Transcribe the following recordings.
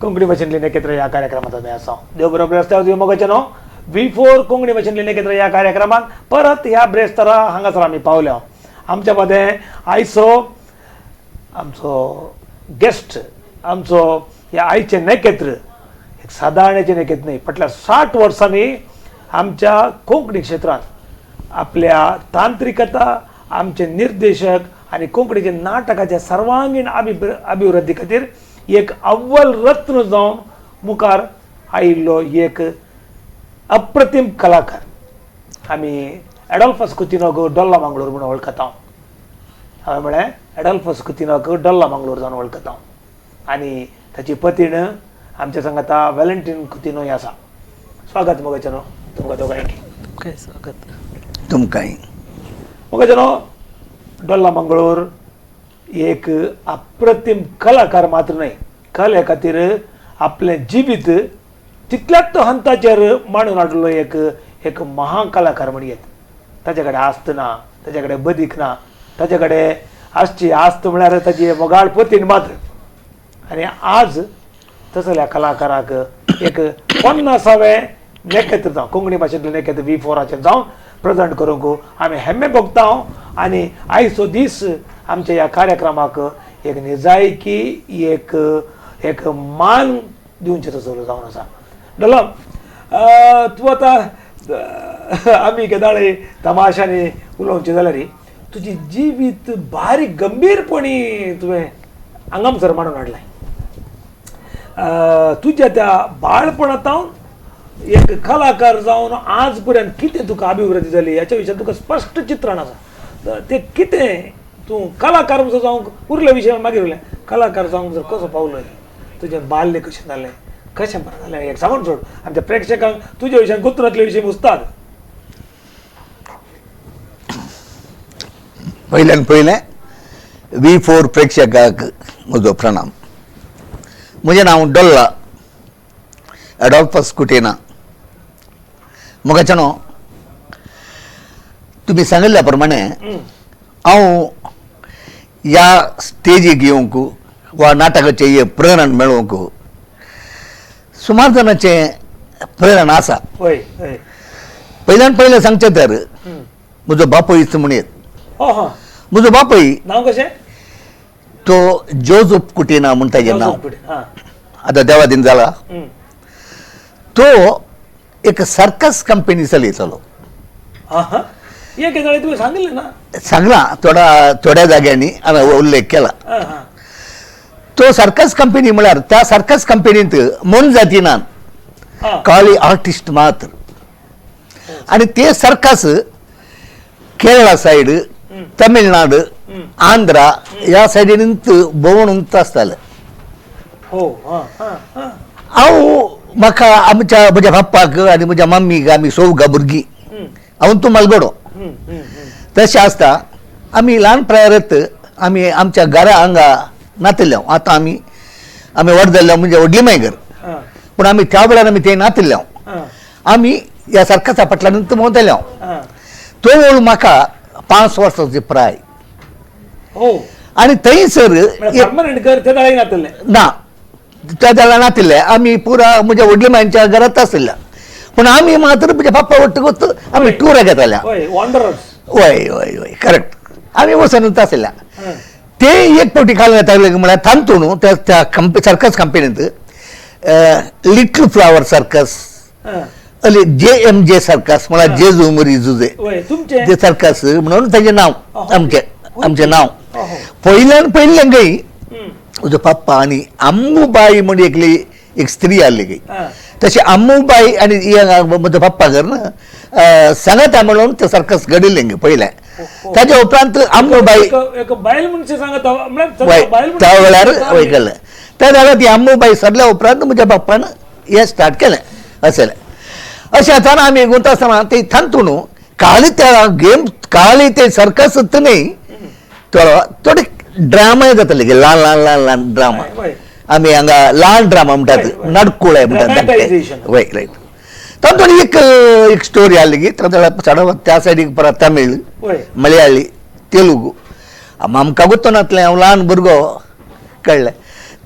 कोंकणी भाशेंतली नेकेत्र ह्या कार्यक्रमांत आमी आसा. देव बरोबर रस्त्यार मोगाचें न्हू V4 Konkani भाशेंतली नेकेत्र ह्या कार्यक्रमांत परत ह्या ब्रेस्तारा हांगासर आमी पावल्या. आमच्या मदें आयचो आमचो गेस्ट, आमचो ह्या आयचें नेकेत्र एक सादारण्याचें नेकेत्र न्हय. फाटल्या 60 वर्सांनी आमच्या कोंकणी क्षेत्रांत आपल्या तांत्रिकता, आमचे निर्देशक आनी कोंकणीच्या नाटकाच्या सर्वांगीण अभिवृद्धी खातीर एक अव्वल रत्न जावन मुखार आयिल्लो एक अप्रतिम कलाकार. आमी एडॉल्फस कुतिनोक डोल्ला मंगळूर म्हणून वळखता. हांवें म्हळें एडॉल्फस कुतिनोक डोल्ला मंगळूर जावन वळखता आनी ताची पतीण आमच्या सांगाता वेलेंटीन कुतिनोय आसा. स्वागत मोगाचें न्हू तुमकां दोगांयकी. स्वागत तुमकांय. मोगाचें न्हू, डोल्ला मंगळूर एक अप्रतिम कलाकार मात्र न्हय, कले खातीर आपलें जिवीत तितल्याच हंताचेर मांडून हाडलो एक एक महाकलाकार म्हणयेत. ताचे कडेन आस्त ना, ताचे कडेन बदीक ना, ताचे कडेन आसची आस्त म्हळ्यार ताची मोगाळ पतीन मात्र. आनी आज तसल्या कलाकाराक एक 50वें नेकेत्र जावं, कोंकणी भाशेंतलें नेकेत्र V4 जावन प्रेजेंट करूंक आमी हेम्मे भोगता. आनी आयचो दीस आमच्या ह्या कार्यक्रमाक एक निजायकी एक एक मान दिवचें तसो जावन आसा. डोला, तूं आतां आमी केदाळे तमाशांनी उलोवचें जाल्यार तुजी जिवीत बारीक गंभीरपणी तुवें हांगासर मांडून हाडलें. तुज्या त्या बाळपणांत एक कलाकार जावन आज पर्यंत कितें तुका अभिवृद्धी जाली ह्याच्या विशयान तुका स्पश्ट चित्रण आसा. तें कितें तूं कलाकार जावंक उरले विशय मागीर उरलें, कलाकार जावंक जर कसो पावलो, तुजें बाल्य कशें जालें, कशें बरें जालें, एक सांगून सोड आमच्या प्रेक्षकांक. तुज्या विशयान गुतनातले विशय मुसतात. पयल्यान पयलें V4 प्रेक्षकांक म्हजो प्रणाम. म्हजें नांव डोल्ला एडॉल्फस कुटिना. मोगाचें न्हू, तुमी सांगिल्ल्या प्रमाणे हांव ह्या स्टेजीक येवंक वा नाटकाचें हें प्रेरण मेळोवंक सुमार जाणांचें प्रेरण आसा. पयल्यान पयलें सांगचें तर म्हजो बापूयच म्हणयत. म्हजो बापूय नांव कशें? तो जोजफ कुटिना म्हूण ताजें नांव, आतां देवादीन जाला. तो एक सर्कस कंपनी चलयतालो. सांगिल्लें ना? सांगलां थोड्या थोड्या जाग्यांनी हांवें उल्लेख केला. तो सर्कस कंपनी म्हळ्यार त्या सर्कस कंपनींत मोनजाती ना, काळी आर्टिस्ट मात्र. आनी ते सर्कस केरळा सायड, तमिळनाडू, आंध्रा ह्या सायडीन भोंवून आसताले. हांव म्हाका आमच्या म्हज्या पप्पाक आनी म्हज्या मम्मीक आमी चौगां भुरगीं, हांव तूं मालगडो. तशें आसता आमी ल्हान प्रायरत आमी आमच्या घरा हांगा नातिल्ले. आतां आमी आमी व्हड जाल्ले म्हणजे व्हडली माय घर, पूण आमी त्या वेळार आमी ते नातिल्ले. आमी ह्या सर्कसा फाटल्यान भोंवताले. तो वेळ म्हाका 5 वर्सांची प्राय. आनी थंयसर ना त्या वेळार नातिल्ले आमी पुरा म्हज्या व्हडली मांयच्या घरांत आशिल्ल्या. पूण आमी मात्र म्हज्या पप्पा वट्टकूच आमी टुराक येताल्या. हय हय हय करेक्ट. आमी वचून आशिल्ल्या. ते एक फावटी घालून येताले म्हळ्यार थांबतो न्हू त्या सर्कस कंपनींत little flower circus, JMJ circus म्हळ्यार जेजू मुरी जुजे ते सर्कस म्हणून ताजें नांव, आमचें आमचें नांव. पयल्यान पयल्यान गई म्हजो पप्पा आनी अम्मूबाई म्हण एकली एक स्त्री आसली गई. तशें अम्मूबाई आनी म्हजो पप्पा घर सांगाता म्हणून ते सर्कस घडिल्लें गे पयलें. ताज्या उपरांत अम्मूबाई त्या वेळार वय केलें. त्या वेळार ती अम्मूबाई सरल्या उपरांत म्हज्या पप्पान हें स्टार्ट केलें. अशें अशें आसतना आमी गुंत आसतना ते थांतू न्हू काली त्या गेम काली ते सर्कस न्हय, थोडो थोडे ड्रामाय जाताले गे, ल्हान ल्हान ल्हान ल्हान ड्रामा. आमी हांगा ल्हान ड्रामा म्हणटात, नडकुळे म्हणटात. वय रायट. तातूंत एक एक स्टोरी आसली की चड त्या सायडीक परत तमीळ, मलयाळी, तेलुगू. आमकां गुत्तो नासलें, हांव ल्हान भुरगो कळ्ळें.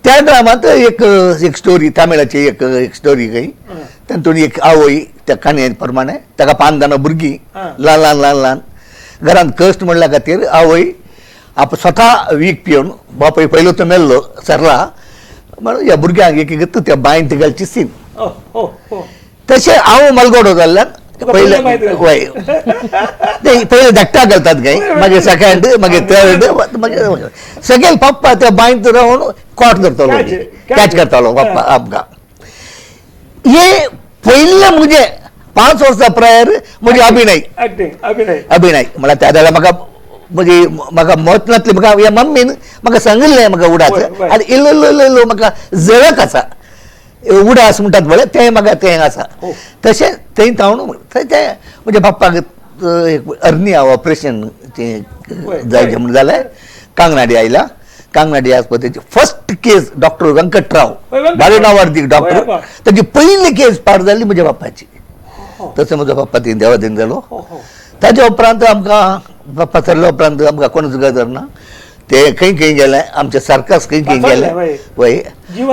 त्या ड्रामांत एक एक स्टोरी तामिळाची एक एक स्टोरी खंय तातूंत एक आवय त्या काणये प्रमाणे ताका 5 जाणां भुरगीं ल्हान ल्हान ल्हान ल्हान घरांत कश्ट म्हणल्या खातीर आवय आप स्वता वीख पिवन बापूय पयलो तो मेल्लो सरला म्हणून ह्या भुरग्यांक एक एक त्या बांयंत घालची सीन. तशें हांव मलगोडो जाल्ल्यान पयले वय ते पयले धाकट्या घालतात काय, मागीर सेकंड, मागीर थर्ड, मागीर सगळे पप्पा त्या बांयत रावन कॉट करतालो, कॅच करतालो पप्पा आमकां. हे पयले म्हजे 5 वर्सां प्रायर म्हजे अभिनय अभिनय म्हळ्यार त्या वेळार म्हाका म्हणजे म्हाका मत नासली, म्हाका ह्या मम्मीन म्हाका सांगिल्लें म्हाका उडास आनी इल्लो इल्लो इल्लो इल्लो म्हाका झळक आसा, उडास म्हणटात पळय तें म्हाका तें आसा. तशें थंय तावन तें म्हज्या बाप्पाक एक अर्निया ऑपरेशन तें जायचें म्हूण जालें. कांगनाडी आयला, कांगनाडी आस्पत्रेची फर्स्ट केस डॉक्टर व्यंकटराव बालेनावार्दीक डॉक्टर, ताची पयली केस पार जाली म्हज्या बाप्पाची. तसो म्हजो बाप्पा ती देवादीन जालो. ताच्या उपरांत आमकां बाप्पा सरल्या उपरांत आमकां कोणूच गजर ना, ते खंय खंय गेले आमचे सर्कस खंय खंय गेले वय.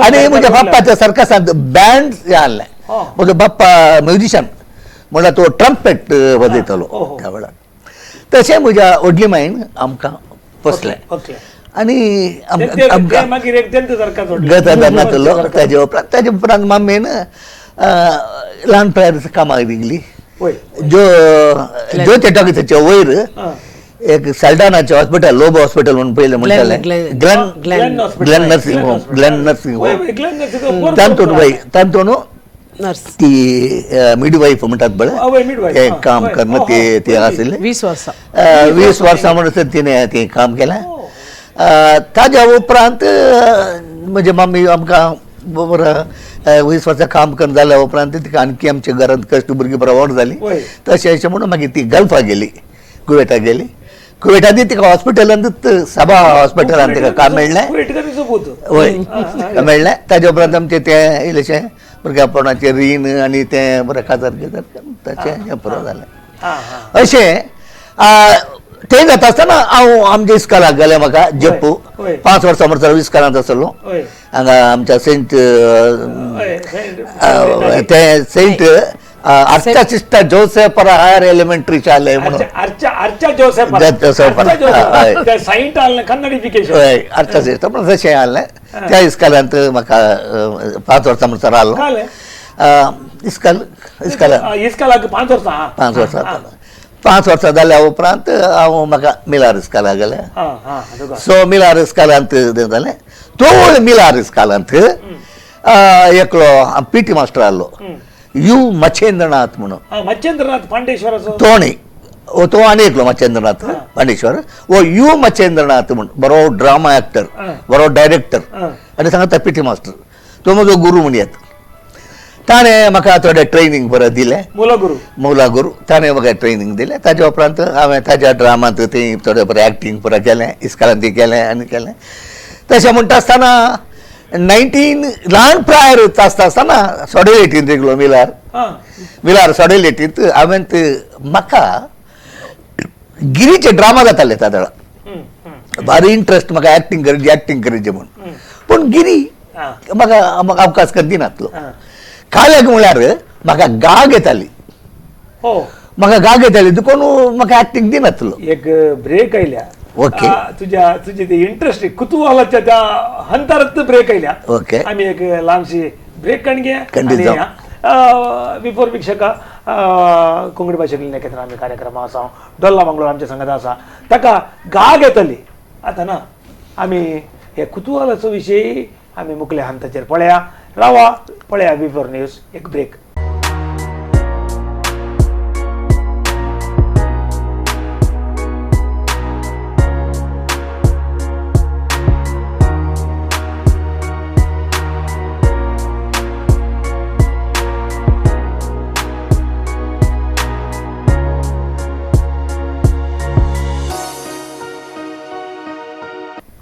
आनी म्हज्या बाप्पाच्या सर्कसांत बँड हाडलें. म्हजो बाप्पा म्युजिशन म्हणल्यार तो ट्रम्पेट वाजयतालो त्या वेळार. तशें म्हज्या व्हडली मायन आमकां पोसलें आनी आमकां गजर नासलो. ताजे उपरांत ताजे उपरांत मम्मीन ल्हान पिरायेर कामाक लागली. जो जो टॉकीच्या वयर एक साल्डानाचें हॉस्पिटल, लोबो हॉस्पिटल म्हणून पयलें म्हणटालें, Glen Glen nursing home, Glen nursing home, तातूंत वय तातूंत ती मिडवायफ म्हणटात पळय तें काम करून ते ते आशिल्लें. 20 वर्सां 20 वर्सां म्हणसर तिणें तें काम केलें. ताज्या उपरांत म्हजे मम्मी आमकां बरं 20 वर्सां काम करून जाल्या उपरांत तिका आणखी आमच्या घरांत कश्ट भुरगीं बरो व्हड जाली. तशें अशें म्हणून मागीर ती गल्फाक गेली, कुवेटाक गेली. कुवेटांत तिका हॉस्पिटलांतूच सभा हॉस्पिटलांत तिका काम मेळ्ळें, वय मेळ्ळें. ताज्या उपरांत आमचें तें इल्लेशें भुरग्यापणाचें रीण आनी तें बरें काजार गिजार तशें हें पुरो जालें. अशें तें जाता आसतना हांव आमच्या इस्कॉलाक गेलें. म्हाका जप्पू 5 वर्सां म्हणसर इस्कॉलांत आसलो हांगा आमच्या सेंट ते सेंट आर्चा सिस्टर जोसेफ हायर एलिमेंटरी शाले म्हणून, आर्चा सिस्टर म्हणून तशें आसलें. त्या इस्कॉलांत म्हाका 5 वर्सां म्हणसर आसलो. इस्कॉल इस्कॉलाक 5 वर्सां 5 वर्सां 5 वर्सां जाल्या उपरांत हांव म्हाका मिलार इस्कॉलाक गेलें. सो मिलार इस्कॉलांत जालें. तो मिलार इस्कॉलांत एकलो पी टी मास्टर आसलो, you Machhendranath म्हणून. मच्छेंद्रनाथ पांडेश्वराचो तो न्ही, तो आनी एकलो मच्छेंद्रनाथ पांडेश्वर, वो you Machhendranath म्हूण बरो ड्रामा एक्टर, बरो डायरेक्टर आनी सांगता पी टी मास्टर, तो म्हजो गुरू म्हणयात. ताणें म्हाका थोडें ट्रेनींग बरें दिलें, मुलागुरू ताणें म्हाका ट्रेनींग दिलें. ताज्या उपरांत हांवें ताज्या ड्रामांत थंय थोडें बरें एक्टींग पुरो केलें, इस्कॉलांत केलें आनी केलें. तशें म्हणटा आसतना 19 ल्हान प्रायर आसता आसतना सोडेलेटींत एकलो मिलार, मिलार सोडेलेटींत हांवें म्हाका गिरीचे ड्रामा जाताले त्या वेळार भारी इंट्रस्ट म्हाका एक्टींग करची, एक्टींग करची म्हूण. पूण गिरी म्हाका म्हाका अवकाश कर दिनासलो. काल्याक म्हळ्यार म्हाका गाग येताली, म्हाका गाग येताली देखून म्हाका एक्टींग दिनासलो. एक ब्रेक आयल्या. ओके, तुझ्या तुझे ते इंटरेस्ट कुतूहलाच्या त्या हंतारात ब्रेक आयल्या. ओके, आमी एक ल्हानशी ब्रेक काण घे. बिफोर वीक्षका कोंकणी भाशेंतली नेकेत्र आमी कार्यक्रम आसा, डोल्ला मंगळूर आमच्या संगत आसा, ताका गाग येतली. आतां ना आमी हे कुतूहलाचो विशय आमी मुखल्या हंताचेर पळया रावा, पळया बिफोर न्यूज. एक ब्रेक.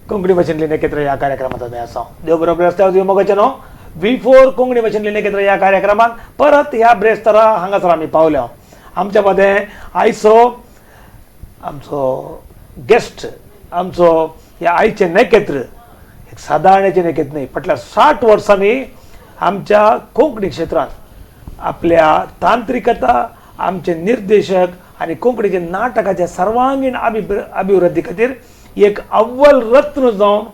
कोंकणी भाशेंतली नेकेत्र ह्या कार्यक्रमांत आमी आसा. देव बरोबर आसता मोगाचें न्हू V4 Konkani भाशेंतली नेकेत्र ह्या कार्यक्रमांत परत ह्या ब्रेस्तारा हांगासर आमी पावल्या. आमच्या मदें आयचो आमचो गेस्ट, आमचो ह्या आयचें नेकेत्र एक सादारण्याचें नेकेत न्हय. फाटल्या 60 वर्सांनी आमच्या कोंकणी क्षेत्रांत आपल्या तांत्रिकता, आमचे निर्देशक आनी कोंकणीच्या नाटकाच्या सर्वांगीण अभिवृद्धी खातीर एक अव्वल रत्न जावन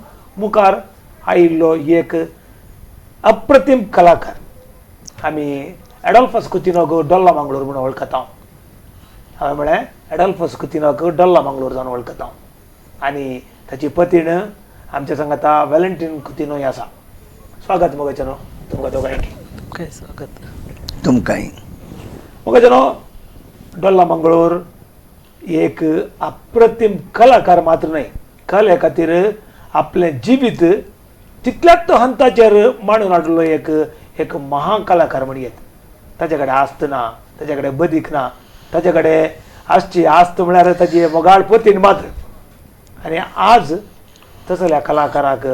मुखार आयिल्लो एक अप्रतिम कलाकार. आमी एडॉल्फस कुतिनोक डोल्ला मंगळूर म्हणून वळखता. हांवें म्हळें एडॉल्फस कुतिनोक डोल्ला मंगळूर जावन वळखता आनी ताची पतीण आमच्या सांगाता वेलेंटीन कुतिनोय आसा. स्वागत मोगाच्यानो तुमकां दोगांयकी. स्वागत तुमकांय. मोगाच्यानो, डोल्ला मंगळूर एक अप्रतिम कलाकार मात्र न्हय, कले खातीर आपलें जिवीत तितल्याच हंताचेर मांडून हाडलो एक एक महान कलाकार म्हणयेत. ताचे कडेन आस्त ना, ताचे कडेन बदीक ना, ताचे कडेन आसची आस्त म्हळ्यार ताची मोगाळ पतीन मात्र. आनी आज तसल्या कलाकाराक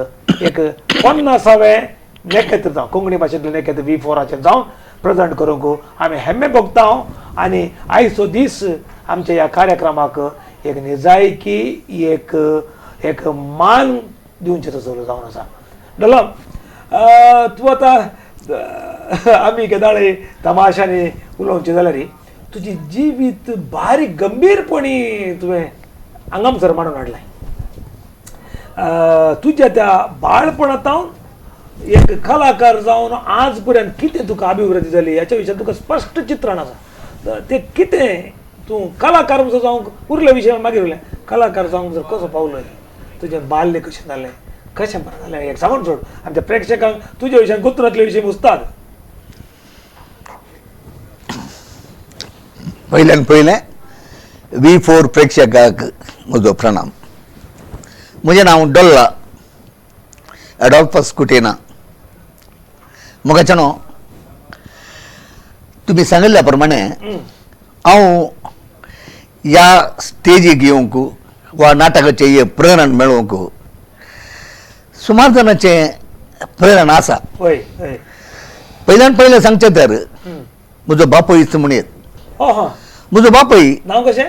एक 50वें नेकेत्र जावं, कोंकणी भाशेंतलें नेकेत्र V4 जावन प्रेजेंट करूंक आमी हेम्मे भोगता. आनी आयचो दीस आमच्या ह्या कार्यक्रमाक एक निजायकी एक एक मान दिवचें तसो जावन आसा. डोला, तूं आतां आमी केदाळे तमाशांनी उलोवचें जाल्यार तुजी जिवीत बारीक गंभीरपणी तुवें हांगासर मांडून हाडलें. तुज्या त्या बाळपणांत एक कलाकार जावन आज पर्यंत कितें तुका अभिवृद्धी जाली ह्याच्या विशयान तुका स्पश्ट चित्रण आसा. तें कितें तूं कलाकार जावंक उरले विशय मागीर उरलें, कलाकार जावंक जर कसो पावलो, तुजें बाल्य कशें जालें, कशें बरें जालें, एक सांगून सोड आमच्या प्रेक्षकांक तुज्या विशयान गुत्रांतले विशय मुजतात. पयल्यान पयलें V4 प्रेक्षकांक म्हजो प्रणाम. म्हजें नांव डोल्ला एडॉल्फस कुटिना. मोगाच्यानो, तुमी सांगिल्ल्या प्रमाणे हांव ह्या स्टेजीक येवंक वा नाटकाचें हें प्रेरण मेळोवंक सुमार जाणांचें प्रेरण आसा. पयल्यान पयलें सांगचें तर म्हजो बापूय म्हणयेत. म्हजो बापूय नांव कशें?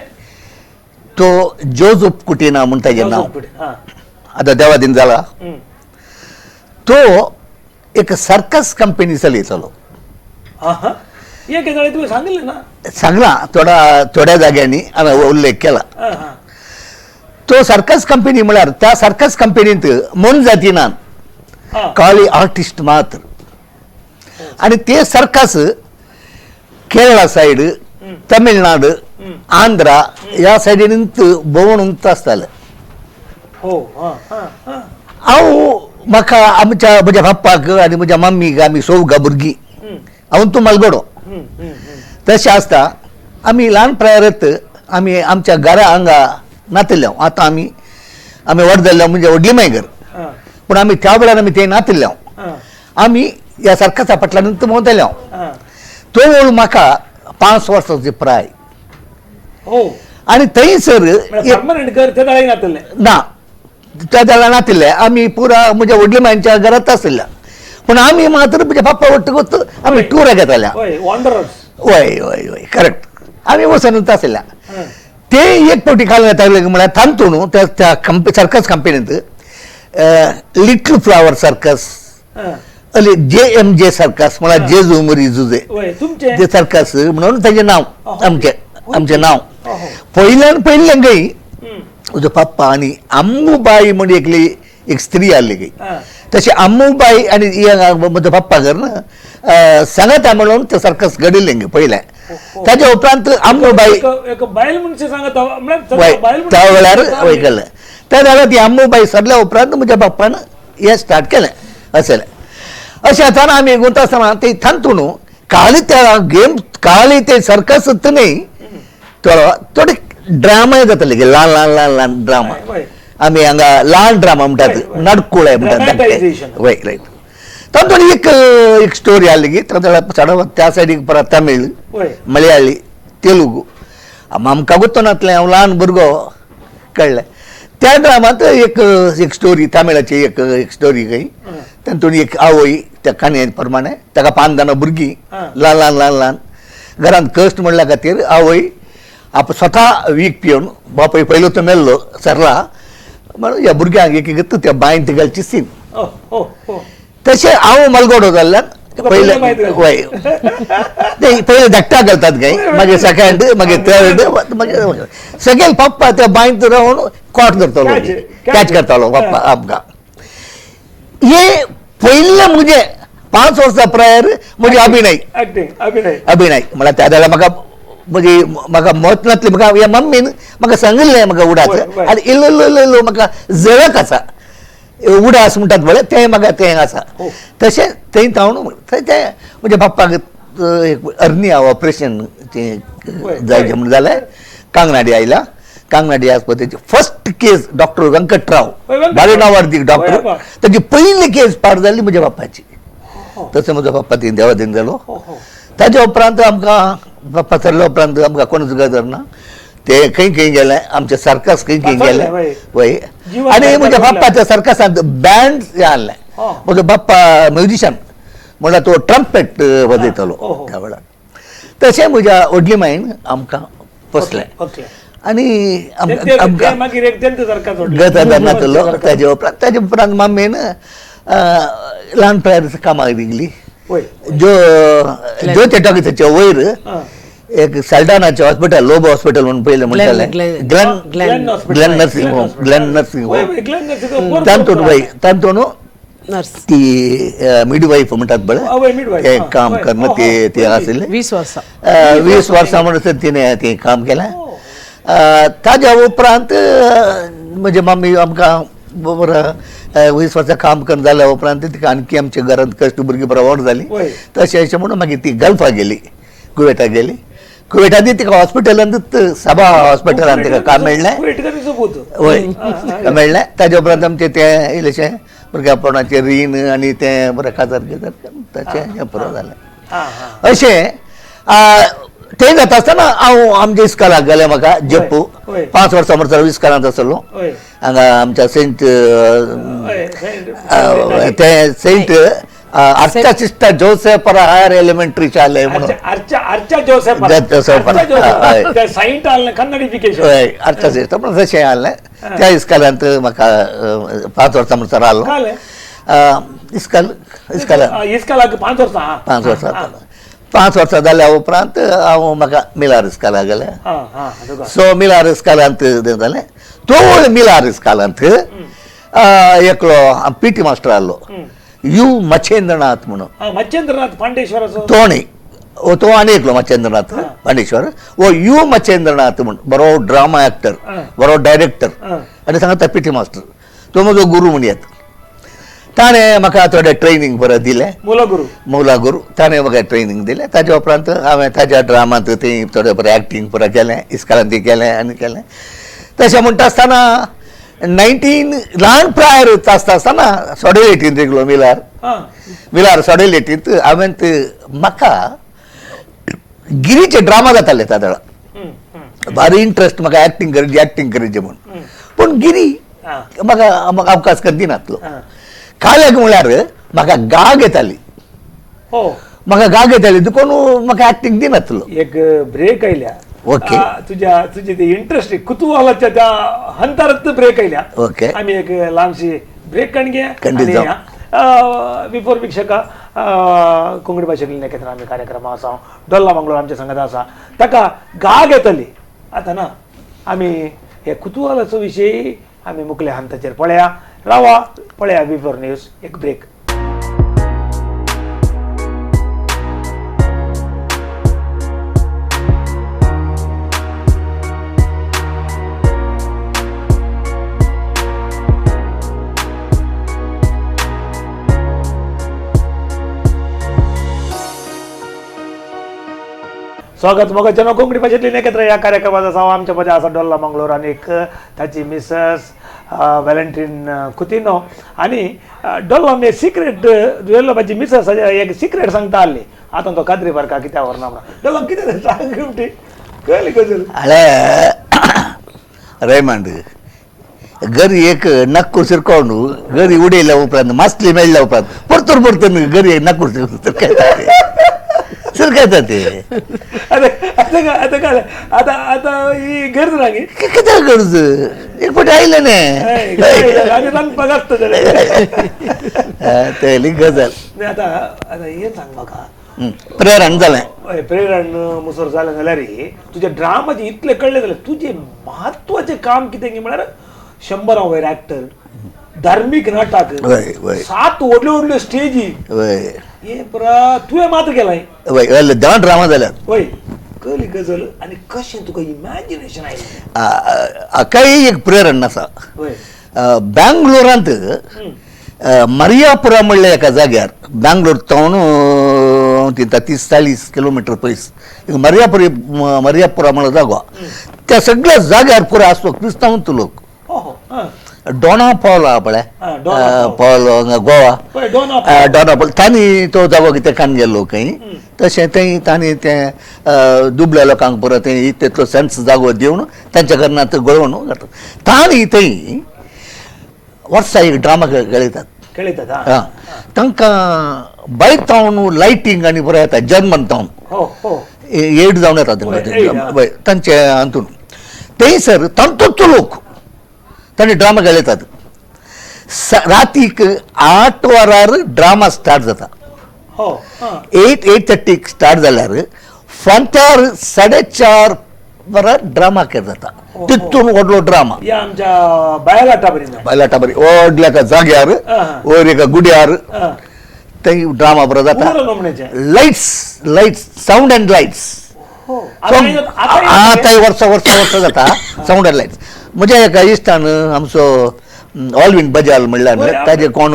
तो जोजफ कुटिना म्हूण ताजें नांव, आतां देवादीन जाला. तो एक सर्कस कंपनी चलयतालो. सांगलें ना, सांगला थोडा थोड्या जाग्यांनी हांवें उल्लेख केला. तो सर्कस कंपनी म्हळ्यार त्या सर्कस कंपनींत मोनजाती ना, काळी आर्टिस्ट मात्र. आनी ते सर्कस केरळा सायड, तमिळनाडू, आंध्रा ह्या सायडीन भोंवून आसताले. हांव म्हाका आमच्या म्हज्या बाप्पाक आनी म्हज्या मम्मीक आमी चौगां भुरगीं, हांव तूं मालगडो. तशें आसता आमी ल्हान प्रायरत आमी आमच्या घरा हांगा नातिल्ले. आतां आमी आमी व्हड जाल्ले म्हणजे व्हडली माय घर, पूण आमी त्या वेळार आमी ते नातिल्ले. आमी ह्या सर्कसा फाटल्यान भोंवताले. तो वेळ म्हाका 5 वर्सांची प्राय. आनी थंयसर ना त्या जाल्यार नातिल्ले आमी पुरा म्हज्या व्हडले मांयच्या घरांत आशिल्ल्या, पूण आमी मात्र म्हज्या पप्पा वट्टकूच आमी टुराक येताल्या. हय हय हय करेक्ट, आमी वचून आशिल्ल्या. ते एक फावटी काल येताले म्हळ्यार थांबतो न्हू त्या सर्कस कंपनींत little flower circus, JMJ circus म्हळ्यार जेजू मुरी जुजे ते सर्कस म्हणून ताजें नांव, आमचें आमचें नांव. पयल्यान पयलें गय म्हजो पप्पा आनी अम्मूबाई म्हण एकली एक स्त्री आसली गय, तशें अम्मूबाई आनी म्हजो पप्पा घर सांगाता म्हणून ते सर्कस घडिल्लें गे पयलें. ताज्या उपरांत अम्मूबाई त्या वेळार वय केलें. त्या जाल्यार ती अम्मूबाई सरल्या उपरांत म्हज्या पप्पान हें स्टार्ट केलें. अशें अशें आतां आमी गुंत आसतना ते थांतू न्हू काली त्या गेम काली ते सर्कस न्हय, थोडो थोडे ड्रामाय जाताले गे, ल्हान ल्हान ल्हान ल्हान ड्रामा. आमी हांगा ल्हान ड्रामा म्हणटात, नाटकुळे म्हणटात. वय रायट. तातूंत एक एक स्टोरी आसली की चड त्या सायडीक परत तमीळ, मलयाळी, तेलुगू आमकां गुत्तो नातलें. हांव ल्हान भुरगो कळ्ळें. त्या ड्रामांत एक एक स्टोरी तमिळाची एक एक स्टोरी खंय तातूंत एक आवय त्या काणये प्रमाणे ताका 5 जाणां भुरगीं ल्हान ल्हान ल्हान ल्हान घरांत कश्ट म्हणल्या खातीर आवय आप स्वता वीख पिवन बापूय पयलो तो मेल्लो सरला म्हणून ह्या भुरग्यांक एक एक त्या बांयंत घालची सीन तशें हांव मलगोडो जाल्ल्यान पयले वय ते पयले धाकट्या घालतात काय, मागीर सेकंड, मागीर थर्ड, मागीर सगळे पप्पा त्या बांयत रावन कॉट करतालो, कॅच करतालो पप्पा आमकां. हे पयले म्हजे 5 वर्सां प्रायर म्हजे अभिनय अभिनय म्हळ्यार त्या वेळार म्हाका म्हणजे म्हाका मत नासली, म्हाका ह्या मम्मीन म्हाका सांगिल्लें म्हाका उडास आनी इल्लो इल्लो इल्लो इल्लो म्हाका झळक आसा, उडास म्हणटात पळय तें म्हाका तें आसा. तशें थंय तावन तें म्हज्या बाप्पाक एक अर्निया ऑपरेशन तें जायचें म्हूण जालें. कांगनाडी आयला, कांगनाडी आस्पत्रेची फर्स्ट केस डॉक्टर व्यंकटराव बालेनावार्दीक डॉक्टर, ताची पयली केस पार जाली म्हज्या बाप्पाची. तसो म्हजो बाप्पा ती देवादीन जालो. ताच्या उपरांत आमकां बाप्पा सरल्या उपरांत आमकां कोणूच गजर ना, ते खंय खंय गेले आमचे सर्कस खंय खंय गेले वय. आनी म्हज्या बाप्पाच्या सर्कसांत बँड आहलें. म्हजो बाप्पा म्युजिशन म्हणल्यार तो ट्रम्पेट वाजयतालो त्या वेळार. तशें म्हज्या व्हडली मायन आमकां पोसलें आनी आमकां गजर नासलो. ताजे उपरांत ताजे उपरांत मम्मीन ल्हान पिरायेर कामाक लागली. ज्यो ज्योती टॉकीसाच्या वयर एक सल्डानाचें हॉस्पिटल, लोबो हॉस्पिटल म्हणून पयलें म्हणटालें, Glen Glen nursing home, Glen nursing home, तातूंत वय तातूंत ती मिडवायफ म्हणटात पळय तें काम करून ते ते आशिल्लें. 20 वर्सां 20 वर्सां म्हणसर तिणें तें काम केलें. ताज्या उपरांत म्हजे मम्मी आमकां बरें 20 वर्सां काम करून जाल्या उपरांत तिका आणखी आमच्या घरांत कश्ट भुरगीं बरोबर व्हड जाली. तशें अशें म्हणून मागीर ती गल्फाक गेली, कुवेटाक गेली. कुवेटांत तिका हॉस्पिटलांतूच सभा हॉस्पिटलांत तिका काम मेळ्ळें वय मेळ्ळें. ताज्या उपरांत आमचें तें इल्लेशें भुरग्यापणाचें रीण आनी तें बरें काजार गिजार ताचें हें पुरो जालें. अशें तें जाता आसतना हांव आमच्या इस्कॉलाक गेलें. म्हाका जप्पू 5 वर्सां म्हणसर इस्कॉलांत आसलो हांगा आमच्या सेंट ते सेंट आर्चा सिस्टर जोसेफ हायर एलिमेंटरी शाले म्हणून आर्चा सिस्टर म्हणून तशें आहलें. त्या इस्कॉलांत म्हाका 5 वर्सां म्हणसर आहलो. इस्कॉल इस्कॉलाक 5 वर्सां 5 वर्सां 5 वर्सां जाल्या उपरांत हांव म्हाका मिलार इस्कॉलाक गेलें. सो मिलार इस्कॉलांत जालें. तो मिलार इस्कॉलांत एकलो पी टी मास्टर आहलो, you Machhendranath म्हणून. मच्छेंद्रनाथ पांडेश्वराचो तो न्ही, तो आनी एकलो मच्छेंद्रनाथ पांडेश्वर, वो you Machhendranath म्हूण बरो ड्रामा एक्टर, बरो डायरेक्टर आनी सांगता पी टी मास्टर, तो म्हजो गुरू म्हण येता. ताणें म्हाका थोडें ट्रेनींग बरें दिलें, मुलागुरू ताणें म्हाका ट्रेनींग दिलें. ताज्या उपरांत हांवें ताज्या ड्रामांत थंय थोडें बरें एक्टींग पुरो केलें, इस्कॉलांत केलें आनी केलें. तशें म्हणटा आसतना 19 ल्हान प्रायर आसता आसतना सोडेलेटींत एकलो मिलार मिलार सोडेलेटींत हांवें म्हाका गिरीचे ड्रामा जाताले त्या वेळार भारी इंट्रस्ट म्हाका एक्टींग करची एक्टींग करची म्हूण. पूण गिरी म्हाका म्हाका अवकाश कर दिनातलो. काल्याक म्हळ्यार म्हाका गाग येताली, म्हाका गाग येताली देखून म्हाका एक्टींग दिनातलो. एक ब्रेक आयल्या. ओके, तुझ्या तुझे ते इंटरेस्ट कुतूहलाच्या त्या हंतारात ब्रेक आयल्या. ओके, आमी एक ल्हानशी ब्रेक काण घे. बिफोर भिक्षका कोंकणी भाशेंतल्यान एकत्र आमी कार्यक्रम आसा डोल्ला मंगळूर आमच्या संगत आसा, ताका गाग येतली. आतां ना आमी हे कुतूहलाचो विशय आमी मुखल्या हंताचेर पळया रावा, पळया बिफोर न्यूज एक ब्रेक. स्वागत मोगाच्या कोंकणी भाशेंतली एकत्र ह्या कार्यक्रमात आसा. आमच्या मदें आसा डोल्ला मंगळूर आनी एक ताची मिसेस व्हॅलेंटीन कुतिनो. आनी डोल्ला आमी सिक्रेट डोल्लाबाची मिसेस एक सिक्रेट सांगता आहली. आतां तो कादरी बारका कित्याक व्हरना म्हणून डोल्ला कितें सांग कळ्ळी गजल. अळे रेमंड गरी एक नक्कूर शिरकोंड गरी उडयल्या उपरांत मासली मेळ्ळ्या उपरांत परतून परतून गरी नक्कूर. सरकायता ते. आता आता आता काय आता आता ही गरज ना गे. कित्याक गरज, एक फावटी आयलें न्ही आनी रांदपाक आसता जाल्यार तेली गजाल. आता आता हें सांग म्हाका, प्रेरण जालें. हय, प्रेरण मुसर जालें जाल्यार तुज्या ड्रामाचें इतलें कळ्ळें जाल्यार तुजें म्हत्वाचें काम कितें गी म्हळ्यार 100 वयर एक्टर, धार्मीक नाटक, 7 व्हडल्यो व्हडल्यो स्टेजी, हे पुरा तुवें मात्र केलां. हय, 10 ड्रामा जाल्यात. हय, कळ्ळी गजल. आनी कशें तुका इमॅजिनेशन आयलें? हाकाय एक प्रेरण आसा. बँगलोरांत मरियापुरा म्हणल्या एका जाग्यार, बँगलोर तावन तिंता 30-40 किलोमिटर पयस एक मरियापुरा म्हणलो जागो, त्या सगळ्या जाग्यार पुरा आसलो क्रिस्तांव लोक. डोना पावला पळय, पावलो हांगा गोवा, डोना पावल, तांणी तो जागो कितें कान गेल्लो खंय, तशें थंय तांणी तें दुबल्या लोकांक पुरो थंय तितलो सेन्स जागो दिवन तांच्या घरांत गळोवन घालतात. तांणी थंय वर्सा एक ड्रामा खेळयतात. खेळयतात. तांकां भायर तावन लायटींग आनी बरें येता, जर्मन तावन एड जावन येता तांकां तांचे हातून. थंयसर तांतूच लोक तांणी ड्रामा खेळयतात. रातीक 8 वरार ड्रामा स्टार्ट जाता. 8-8:30 स्टार्ट जाल्यार फांत्यार 4:30 वरार ड्रामा खेळ जाता. तितून व्हडलो ड्रामा बायलाटा बरी व्हडल्या एका जाग्यार वयर एका गुड्यार थंय ड्रामा बरो जाता. Lights lights sound and lights आतांय वर्सां वर्सां वर्सां जाता सावंड अँड लायट्स. म्हज्या एका इश्टान आमचो ऑलविन बजाल म्हणल्यार ताजे कोण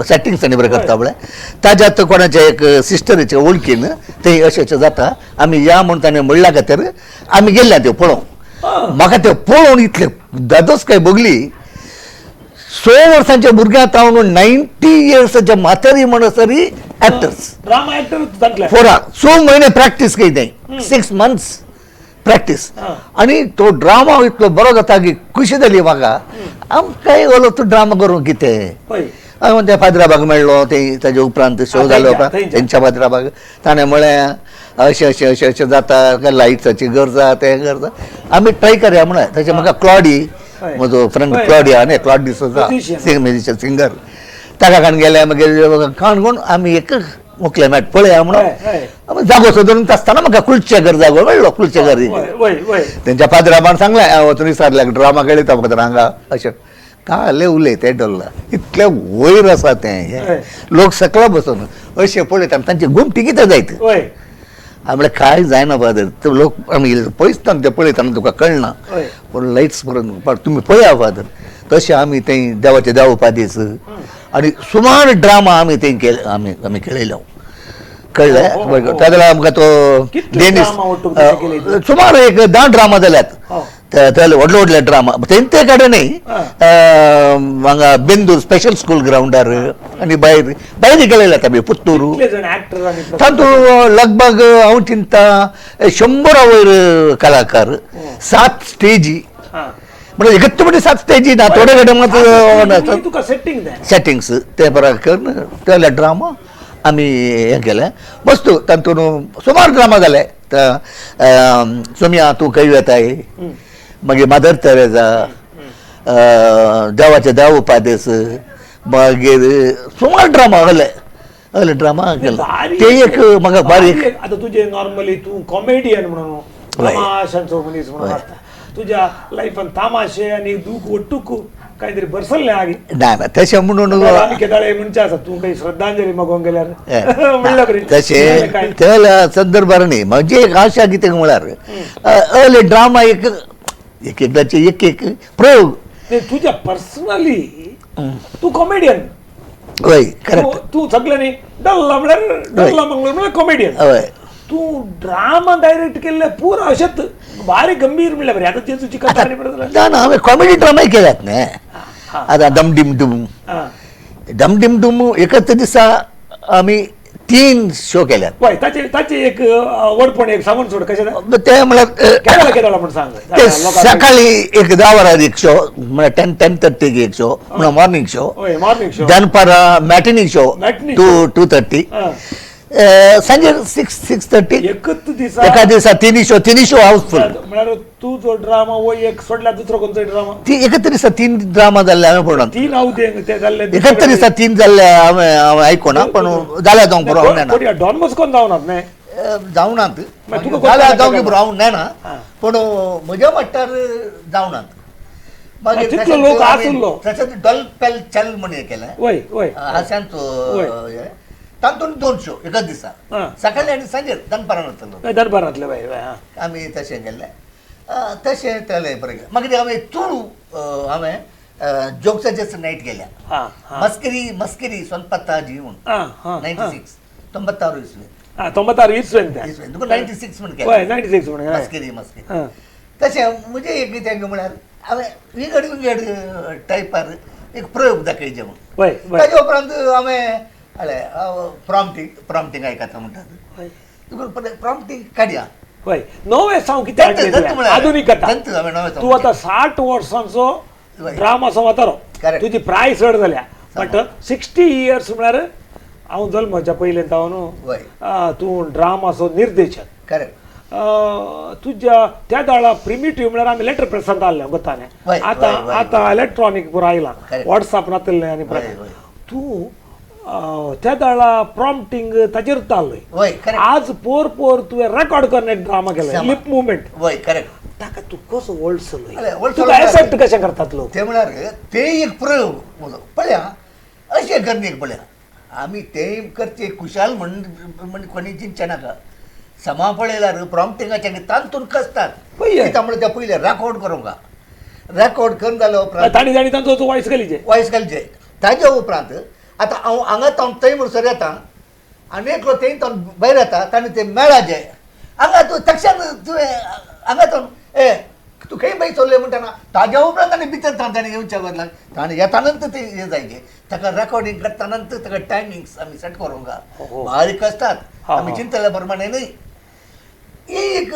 सेटिंग्स आनी बरें करता पळय, ताज्यात कोणाच्या एक सिस्टरीच्या वळखीन थंय अशें अशें जाता आमी या म्हूण ताणें म्हणल्या खातीर आमी गेल्ले त्यो पळोवंक. म्हाका तें पळोवन इतलें दादोस काय भोगली. 6 वर्सांच्या भुरग्यां तावन 90 इयर्साच्या म्हातारी म्हणसरी एक्टर्स फोरा 6 म्हयने प्रॅक्टीस केली, 6 मंथ्स प्रॅक्टीस. आनी तो ड्रामा इतलो बरो जाता की खुशी जाली म्हाका. आमकांय ओलो तो ड्रामा करूंक कितें. हांवें त्या फादराबाग मेळ्ळो, ते ताजे उपरांत शो जालो उपरांत तेंच्या फादराबाग ताणें म्हळें अशें अशें अशें अशें जाता, लायट्साची गरज आहा, तें गरज आहा, आमी ट्राय करया म्हणलें. तशें म्हाका क्लॉडी म्हजो फ्रेंड क्लॉडी आहा न्ही, क्लॉडी डिसोजा म्युजिशियन सिंगर, ताका काण गेले मागीर काणकोण आमी एक मुखले मॅट पळया म्हणून जागो सोदून आसतना म्हाका कुलचे घर जागो मेळ्ळो. कुलचे घर तेंच्या पाद्राबान सांगलें हांव वचून विचारलें ड्रामा खेळयता म्हाका हांगा अशें काले उलयता डोल्ला इतलें वयर आसा तें, लोक सकला बसून अशें पळयता तांची गुमटी कितें जायत. हांवें म्हणलें कांय जायना फादर, ते लोक आमी पयसताना ते पळयतना तुका कळना, पूण लायट्स बरोवन तुमी पळया फादर. तशें आमी थंय देवाचे देव उपाधीच आनी सुमार ड्रामा आमी थंय केले, आमी आमी खेळयलो. कळ्ळें? त्या जाल्यार आमकां तो डेनीस सुमार एक 10 ड्रामा जाल्यात. व्हडले व्हडले ड्रामा तेंचे कडेन न्ही, हांगा बेंदूर स्पेशल स्कूल ग्रावंडार आनी भायर भायर खेळयल्यात आमी पुत्तूर. तातूंत लगभग हांव चिंता 100 वयर कलाकार, 7 स्टेजी, म्हणजे एकत्र म्हणजे 7 स्टेजी ना, थोडे कडेन मात सेटिंग्स ते बरें करून तेल्या ड्रामा आमी हें केलें. वस्तू तातूंत सुमार ड्रामा जाले. सोमिया तूं खंय वेताय, मागीर मदर तेरेजा, देवाचे देव उपादेस, मागीर सुमार ड्रामा आहले आहले ड्रामा केले. ते एक म्हाका बारीक. आतां तुजें नॉर्मली तूं कॉमेडियन म्हणून तमाशांचो मनीस म्हणून आसता, तुज्या लायफान तामाशे आनी दूख ಒಟ್ಟುಕು कांय तरी बरसल्लें आगे ना ना तशें म्हणून आमी केदाळे म्हणचे आसा तूं काही श्रद्धांजली मागोवंक गेल्यार म्हणल्यार बरी तशें त्या संदर्भार न्ही. म्हजी एक आशा कितें म्हळ्यार अर्ली ड्रामा एक एक एकदाचे एक एक प्रयोग. तुज्या पर्सनली तूं कॉमेडियन. हय करेक्ट. तूं सगळ्यांनी डल्ला म्हळ्यार डल्ला मंगळूर म्हळ्यार कॉमेडियन. हय. तूं ड्रामा डायरेक्ट केल्ले पुरा अशेंच बारीक गंभीर म्हणल्यार बरें. आतां जेजूची कथा ना ना हांवें कॉमेडी ड्रामाय केल्यात न्ही. आतां डमडीम डूम, डमडीम डूम एकच दिसा आमी 3 शो केल्यात. हय, ताचे ताचे एक व्हडपण एक सांगून सोड कशें तें म्हळ्यार केदाळा केदाळा म्हण सांग. ते सकाळी एक 10 वरार एक शो, म्हळ्यार 10-10:30 एक शो म्हळ्यार मॉर्निंग शो, हय मॉर्निंग शो, दनपारां मॅटिनी शो 2-2:30, सांजे 6, 6:30. एकच दिसा? एका दिसा तिनी शो, तिनी शो हाऊसफुल. म्हळ्यार तूं जो ड्रामा वो एक सोडल्यार दुसरो खंयचो ड्रामा? ती एकच दिसा तीन ड्रामा जाल्ले हांवें पळोवन. तीन हांव ते जाल्ले? एकच दिसा तीन जाल्ले हांवें हांवें आयकोना, पण जाल्या जावंक पुरो, हांव नेणा. डॉन बॉस्कोन जावनात न्ही? जावनात. तुका जाल्या जावंक पुरो, हांव नेणा, पूण म्हज्या मट्टार जावनात. मागीर तितलो लोक आसलो. तशेंच डल पेल चल म्हण हें केलें. वय वय हास्यांचो तातूंत दोन शो एकाच दिसा, सकाळी आनी सांजेर, दनपारान वतलो. दनपारांतले, वय वय आमी तशें केल्लें, तशें तेलें बरें. मागीर हांवें तुळू हांवें जोक्साचेच नायट केल्या, मस्करी मस्करी सोनपत्ता जी म्हूण, 96, 96 इसवी. 96 इसवेन. इसवेन तुका 96 म्हण केलें. 96 म्हण. मस्करी मस्करी. तशें म्हजें एक कितें म्हळ्यार हांवें विंगड विंगड टायपार एक प्रयोग दाखयचे म्हूण. ताजे उपरांत हांवें हळे प्रॉम्प्टींग प्रॉम्प्टींग आयकता म्हणटात तुका, प्रॉम्प्टींग काडया. हय, नवें साव कितें आधुनीक. तूं आतां 60 वर्सांचो ड्रामा वतारो, तुजी प्राय चड जाल्या, बट 60 इयर्स म्हळ्यार हांव जल्माच्या पयलीं जावन तूं ड्रामाचो निर्देशक. करेक्ट. तुज्या त्या दाळा प्रिमिटीव म्हळ्यार आमी लेटर प्रेसांत आहले गोताने, आतां आतां इलेक्ट्रॉनीक पुरो आयलां, वॉट्सॅप नातलें आनी प्रकार. तूं त्या दाळा प्रॉम्प्टींग ताचेर ताल्लोय, आज पोर पोर तुवें रेकॉर्ड करून एक ड्रामा केला, लिप मुवमेंट. वय, करेक्ट. ताका तूं कसो वळसलो, तुका एक्सेप्ट कशें करतात लोक? ते म्हळ्यार ते एक प्रयोग म्हजो पळया, अशें करणी पळया आमी ते करचे खुशाल म्हण म्हण कोणी चिंतचें नाका. समा पळयल्यार प्रॉम्प्टिंगाचे तांतून कसतात कित्याक म्हळ्यार ते पयलें रेकॉर्ड करूंक, रेकॉर्ड करून जाल्या उपरांत तांणी तांणी तांचो वॉयस घालीचे, वॉयस घालचे. ताजे उपरांत आतां हांव हांगा तावन थंय म्हणसर येता आनी एकलो थंय तावन भायर येता, ताणें ते मेळाचे हांगा तूं तक्षण तुवें हांगा तावन ए तूं खंय भायर चल्ले म्हणटना ताज्या उपरांत आनी भितर ताण ताणें येवच्या बदलाक ताणें येतानंतर ते हें जायचे. ताका रेकॉर्डिंग करता नंतर ताका टायमिंग्स आमी सेट करूंक बारीक आसतात, आमी चिंतल्या प्रमाणे न्हय. एक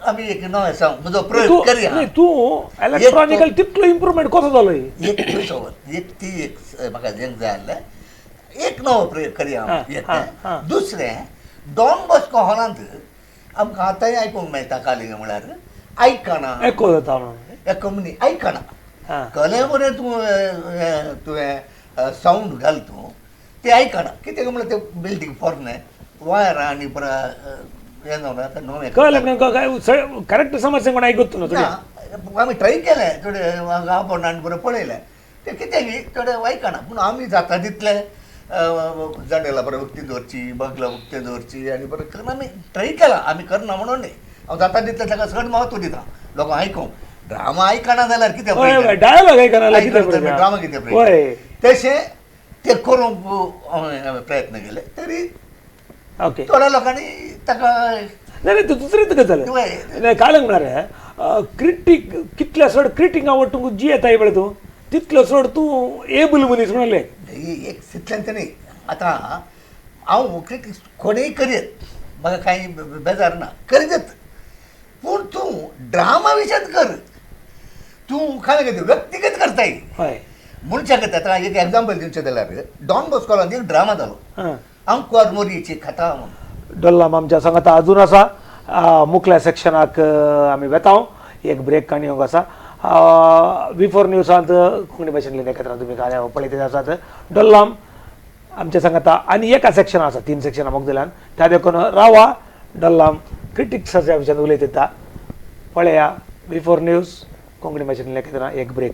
आमी एक नवें सांग म्हजो प्रयोग करया. तूं इलेक्ट्रॉनिकल तितलो इम्प्रुवमेंट कसो जालो? एक एक ती एक म्हाका जें जाय आसलें एक नवो प्रयोग करया. एक दुसरें डॉन बॉस्को हॉलांत आमकां आतांय आयकूंक मेळटा कालिंग म्हळ्यार आयकना, एको जाता म्हणून एको म्हणी आयकना. कलें बरें तूं तुवें सावंड घाल तूं तें आयकना कित्याक म्हळ्यार तें बिल्डींग पोरणें वायरां आनी परत हें जावन आतां नवें कळ्ळें करेक्ट समज कोण आयकत ना. आमी ट्राय केलें थोडे आपोवन आनी बरें पळयलें तें कितें थोडें आयकना, पूण आमी जाता तितलें जाणेला बरें उक्ती दवरची, बगला उक्ती दवरची आनी बरें करून आमी ट्राय केलां. आमी करना म्हणून न्ही, हांव जाता तितलें ताका चड म्हत्व दिता लोकांक आयकूंक. ड्रामा आयकना जाल्यार कितें डायलॉग आयकना, ड्रामा कितें तशें तें करूंक हांवें प्रयत्न केले तरी थोड्या लोकांनी ताका नाही. दुसरें तुका जालें काल म्हळ्यार क्रिटीक कितल्या चड क्रिटीक आवडटा जी येता पळय तूं तितलो चड तूं एबल मनीस म्हणलें. एक तितल्यान तें न्ही, आतां हांव क्रिटिक्स कोणूय करीत म्हाका कांय बेजार ना, करीत, पूण तूं ड्रामा विशयान कर, तूं काय कितें व्यक्तिगत करताय. हय, मनशाक आतां एक एग्जाम्पल दिवचें जाल्यार डॉन बॉस्कोलान एक ड्रामा जालो अंकुर मोरयेची कथा म्हणून. डोल्लाम आमच्या सांगाता अजून आसा. मुखल्या सेक्शनाक आमी वेता, एक ब्रेक काणी येवंक आसा. बिफोर न्यूजांत कोंकणी भाशेंतले एकत्र तुमी काल पळयत आसात. डोल्लाम आमच्या सांगाता आनी एका सेक्शन आसा, 3 सेक्शनां म्हाका दिल्यान त्या देखून रावा. डोल्लाम क्रिटिक्साच्या विशयान उलयत येता. पळया बिफोर न्यूज कोंकणी भाशेंतले एकत्र, एक ब्रेक.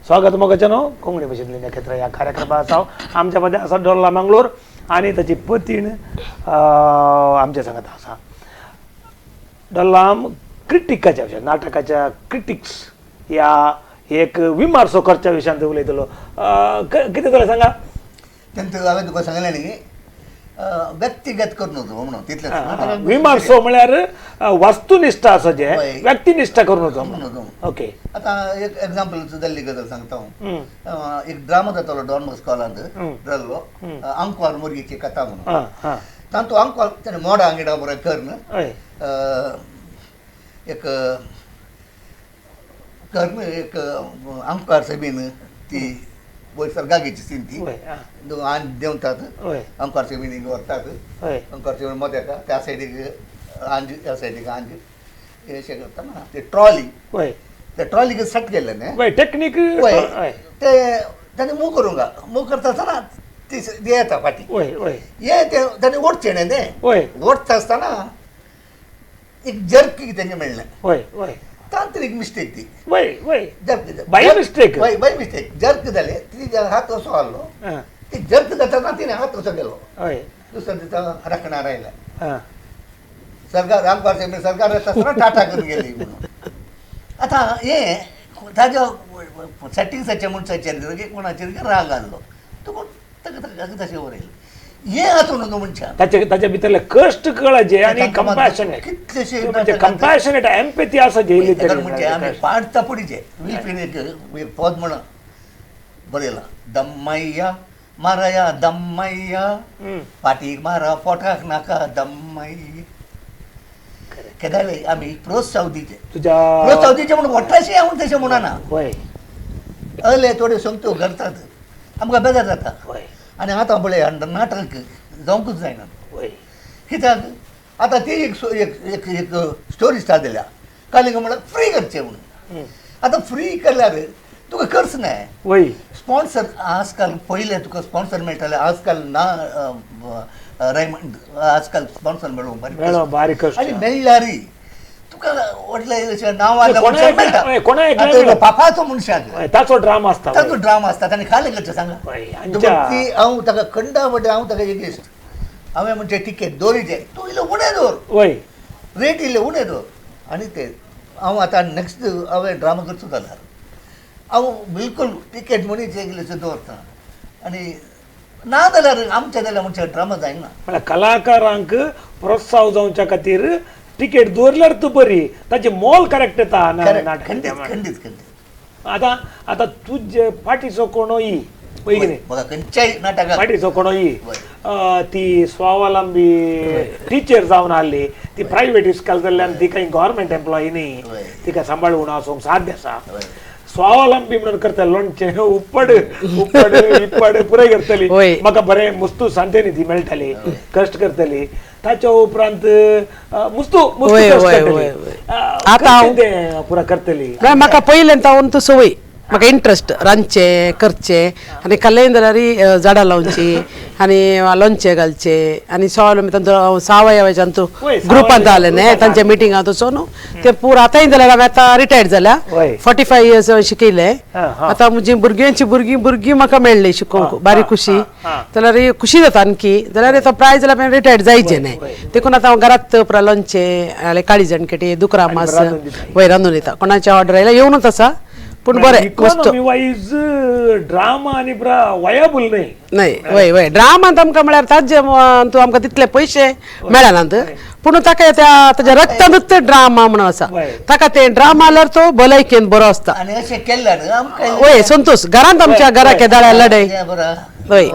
स्वागत मोगाच्यानो कोंकणी भाशेंतली नखेत्र ह्या कार्यक्रमा आसा. आमच्या मदें आसा डोल्ला मंगलोर आनी ताची पतीण आमच्या सांगात आसा. डोल्लाम क्रिटिकाच्या विशयान, नाटकाच्या क्रिटिक्स ह्या एक विमर्सो करच्या विशयान उलयतलो. कितें जालें सांगा? तेंच हांवें तुका सांगलें न्ही, व्यक्तिगत करून होतो म्हणून तितलें. विमर्शो म्हळ्यार वस्तुनिश्ठ आसा जे व्यक्तिनिश्ठ करून होतो म्हणून. ओके. आतां एक एग्जाम्पल जाल्ली गजाल सांगता हांव. एक ड्रामा जातालो डॉन बॉस्कोलांत जाल्लो, आंकवार मोरगीची कथा म्हणून. तातूंत आंकवार तेणें मोडा आंगिडा बरें करून एक करून एक आंकवार सबीन ती वयर सर्गागेची सीन ती आनी देंवतात, आंकवार सबीन व्हरतात, आंकवार सबीन मदें येता त्या सायडीक आंज ह्या सायडीक आंज अशें करतना ते ट्रॉली ते ट्रॉलीक सट केल्लें न्ही टेक्नीक ते ताणें मूव करूंक मूव करता आसतना ती येता फाटीं हे ते ताणें ओडचें न्ही तें ओडटा आसतना एक जर्क तेंगे मेळ्ळें तांत्रीक मिस्टेक ती by mistake by mistake jerk जालें ती हात असो आहलो ती जर्क जाताना तिणें हात असो गेलो दुसऱ्या दिसा राखणार आयला सरकार रामपार सरकार येता आसतना टाटा करून गेली म्हणून. आतां हें ताज्या सेटिंग्साच्या मनशाचेर कोणाचेर राग आहलो तो ताका तशें बरयलें हें आसूं न्हू मनशान ताच्या भितरले कश्ट कळाचे आनी कंपॅशनेट कितलेशे म्हणजे कंपॅशनेट एम्पैथी आसा जेली म्हणजे आमी पाडता पडीचे विल्फीन एक पद म्हणून बरयलां, दम्मय्या मारया दम्मय्या फाटीक मारा पोटाक नाका दम्मय्या. केदाळे आमी प्रोत्साहन दिवचें तुज्या प्रोत्साहन दिवचें म्हणून व्हडलेशें हांव तशें म्हणना अले थोड्यो संगत्यो करतात आमकां बेजार जाता. आनी आतां पळय नाटक जावंकूच जायना कित्याक आतां ती एक एक एक स्टोरी स्टार्ट जाल्या कालिंग म्हळ्यार फ्री करचें म्हणून. आतां फ्री केल्यार तुका खर्च नाय स्पॉन्सर आजकाल पयलें तुका स्पॉन्सर मेळटालें आजकाल ना रायमंड आजकाल स्पॉन्सर मेळोवंक बारीक आनी मेळ्ळ्यारय तुका व्हडलें नांव मेळटा पापाचो मनशाक ताचो ड्रामा आसता ताचो ड्रामा आसता ताणें खालें करचें सांगा ती हांव ताका खंडा म्हणजे हांव ताका एगेन्स्ट हांवें म्हणजे टिकेट दवरिचें तूं इल्लें उणें दवर रेट इल्लें उणें दवर आनी ते हांव आतां नेक्स्ट हांवें ड्रामा करचो जाल्यार हांव बिलकूल टिकेट म्हणीच इल्लें दवरता आनी ना जाल्यार आमच्या जाल्यार मनशाक ड्रामा जायना. म्हळ्यार कलाकारांक प्रोत्साहन जावच्या खातीर टिकेट दवरल्यार तूं बरी ताचें मोल करेक्ट येता. खंडीत खंडीत खंडीत. आतां आतां तुजे फाटीचो कोणूय पळय कितें खंयच्याय नाटकाक फाटीचो कोणूय ती स्वावलंबी टिचर जावन आहली ती प्रायवेट इस्कॉल जाल्ल्यान ती कांय गव्हर्मेंट एम्प्लॉई न्ही तिका सांबाळून आसूंक साध्य आसा. स्वावलंबी म्हणून करता लोणचें उप्पड उप्पड इप्पड पुराय करतली म्हाका बरें मुस्तू सांतेनी ती मेळटाली कश्ट करतली ताच्या उपरांत मुस्तू आतां पुरा करतली. म्हाका पयलें तावन तूं संवय म्हाका इंट्रस्ट रांदचें करचें आनी कल्लें जाल्यार झाडां लावची आनी लोणचें घालचें आनी सवाल तांचो सावयवाच्या ग्रुपांत आलें न्ही तांच्या मिटिंगांत वचून तें पुरो आतांय जाल्यार हांवें आतां रिटायर्ड जाल्या 45 इयर्स हांवें शिकयलें. आतां म्हजी भुरग्यांची भुरगीं भुरगीं म्हाका मेळ्ळीं शिकोवंक बारीक खुशी जाल्यार खुशी जाता आणखी जाल्यार आतां प्राय जाल्यार हांवें रिटायर्ड जायचें न्ही देखून आतां हांव घरांत पुरा लोणचें काळी जणकेटी दुकरा मास वयर रांदून दिता कोणाचे ऑर्डर आयल्यार येवनूच आसा पूण बरें इकॉनॉमी वायज ड्रामा आनी वयाबल न्ही न्हय वय वय ड्रामांत आमकां म्हळ्यार ताजे तूं आमकां तितले पयशे मेळनात पूण ताका त्या ताच्या रक्तांतूच ड्रामा म्हणून आसा ताका ते ड्रामा आल्यार तो भलायकेन बरो आसता. आनी अशें केल्ल्यान वय संतोष घरांत आमच्या घरा केदाळ्या लढाय वय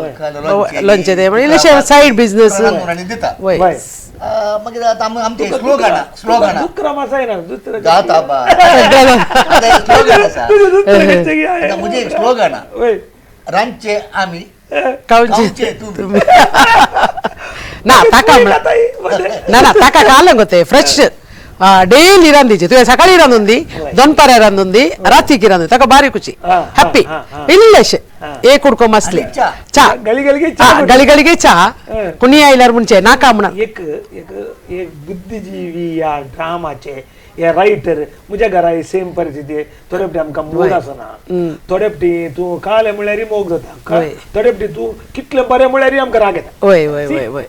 लोणचें ते म्हणजे इल्लेशें सायड बिजनस वय मागीर आतां आमचें स्लोगन स्लोगन दुक्रम आसा ना दुसरें जाता बा स्लोगन आसा म्हजें एक स्लोगन रांदचे आमी खावचे तुमी. ना ताका ना ना ताका घालूंक गो ते फ्रेश डेली रांदीचे तुवें सकाळी रांदून दी दनपारा रांदून दी रातीक रांदून ताका बारीक खुशी हॅप्पी इल्लेशें एक कुडको मासले चा गली चा कोणी आयल्यार म्हणचे नाका म्हणा. एक एक एक बुद्धिजीवी या ड्रामाचे हे रायटर म्हज्या घरा सेम परिस्थिती थोडे फावटी आमकां मूड आसना थोडे फावटी तूं काले म्हळ्यार मोग जाता थोडे फावटी तूं कितलें बरें म्हळ्यार आमकां राग येता. वय वय वय वय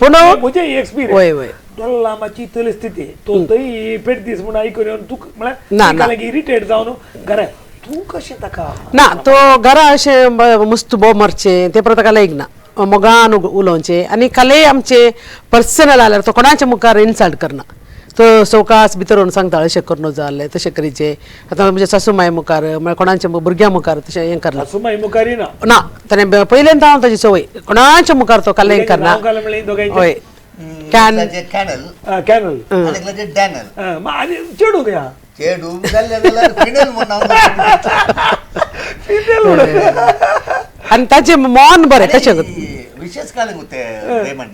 पूण म्हजें एक्सपिरियन्स वय डोल्लामाची इतली स्थिती तो थंय पेट दीस म्हूण आयकून येवन तुका म्हळ्यार इरिटेट जावन घरा तूं कशें ताका ना तो घरा अशें मस्त बोव मारचें तें परत ताका लायक ना. मोगान उलोवचें आनी कले आमचे पर्सनल जाल्यार तो कोणाच्या मुखार इन्सल्ट करना. तो सवकास भितर वचून सांगता अशें करून जालें तशें करीचें. आतां म्हज्या सासू माय मुखार म्हळ्यार कोणाच्या भुरग्यां मुखार तशें हें करना. सासूमाय मुखार ना ना ताणें पयल्यान हांव ताजी संवय कोणाच्या मुखार तो कले हें करना. हय कॅनल कॅनल डॅनल आनी चेडूं खंय चेडूं जाल्लें जाल्यार फिनेल म्हूण नांव फिनेल. आनी ताचें मन बरें कशें विशेष काल ते रेमंड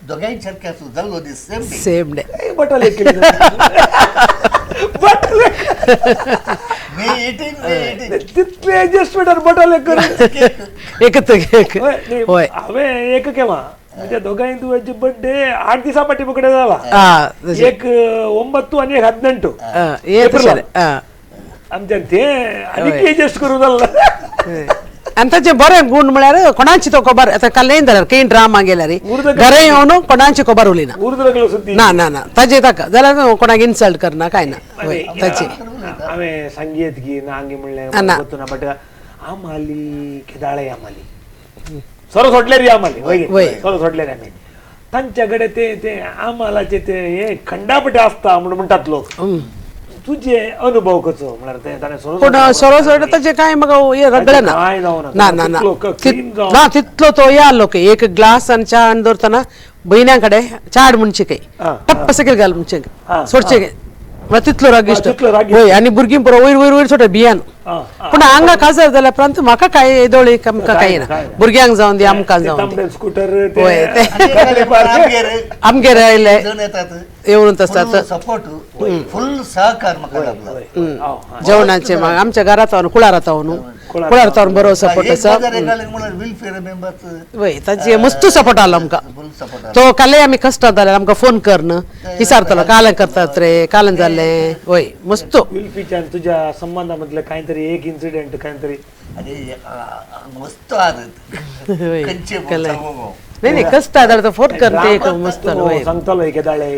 दोगांय सारके आसूं जाल्लो दीस सेम डे सेम डे बटल बटल तितले एडजस्टमेंट बटल एकच एक. हय हांवें एक केला म्हणजे दोगांय तुवें बर्थडे 8 दिसा फाटी फुकटे जाला. एक 9 आनी एक 18 आमच्यान ते आनी एडजस्ट करूं जाल्ला. आनी ताचें बरें गूण म्हळ्यार कोणाची तो खबर आतां काल जाल्यार खंय ड्रामा गेल्यार घरा येवन कोणाची खबर उलयना. ना ना ना ताजे ताका जाल्यार कोणाक इन्सल्ट करना कांय ना. हय ताचे हांवें सांगयेत की ना आंगी म्हणलें ना बट आमाली केदाळे आमाली सोरो सोडल्यार आमाली वय सोरो सोडल्यार आमी तांच्या कडेन ते ते आमालाचे ते हे खंडापटे आसता म्हणून म्हणटात लोक. तुझे अनुभव कसो म्हळ्यार ते ताणें पूण सोरो सोडटा ताचें कांय म्हाका हें रगडें ना. ना ना ना ना तितलो तो हे आसलो खंय एक ग्लास आनी च्या हाडून दवरतना भयण्यां कडेन चाड म्हणचे खंय टप्प सकयल घाल म्हणचे सोडचें म्हळ्यार तितलो रागिश्ट. हय आनी भुरगीं पुरो वयर वयर वयर सोडटा भियान. पूण हांगा काजार जाल्या उपरांत म्हाका कांय येदोळी आमकां कांय ना भुरग्यांक जावन दी आमकां जावन दी. हय ते आमगेर आयले येवन आसतात सपोर्ट फुल सहकार म्हाका लाभला जेवणाचे आमच्या घरात हांव कुळारात हांव न्हू कुळारात हांव बरो सपोर्ट आसा. वय ताजे मस्त सपोर्ट आलो आमकां. तो कालय आमी कश्टात जाल्यार आमकां फोन कर न्हू विचारतलो काल करतात रे काल जालें. वय मस्त विल्फीच्यान तुज्या संबंधा मदलें कांय तरी एक इन्सिडेंट कांय तरी मस्त आदत नाही नाही कष्ट आधार फोन करते एक मस्त सांगतालो एकेदाळे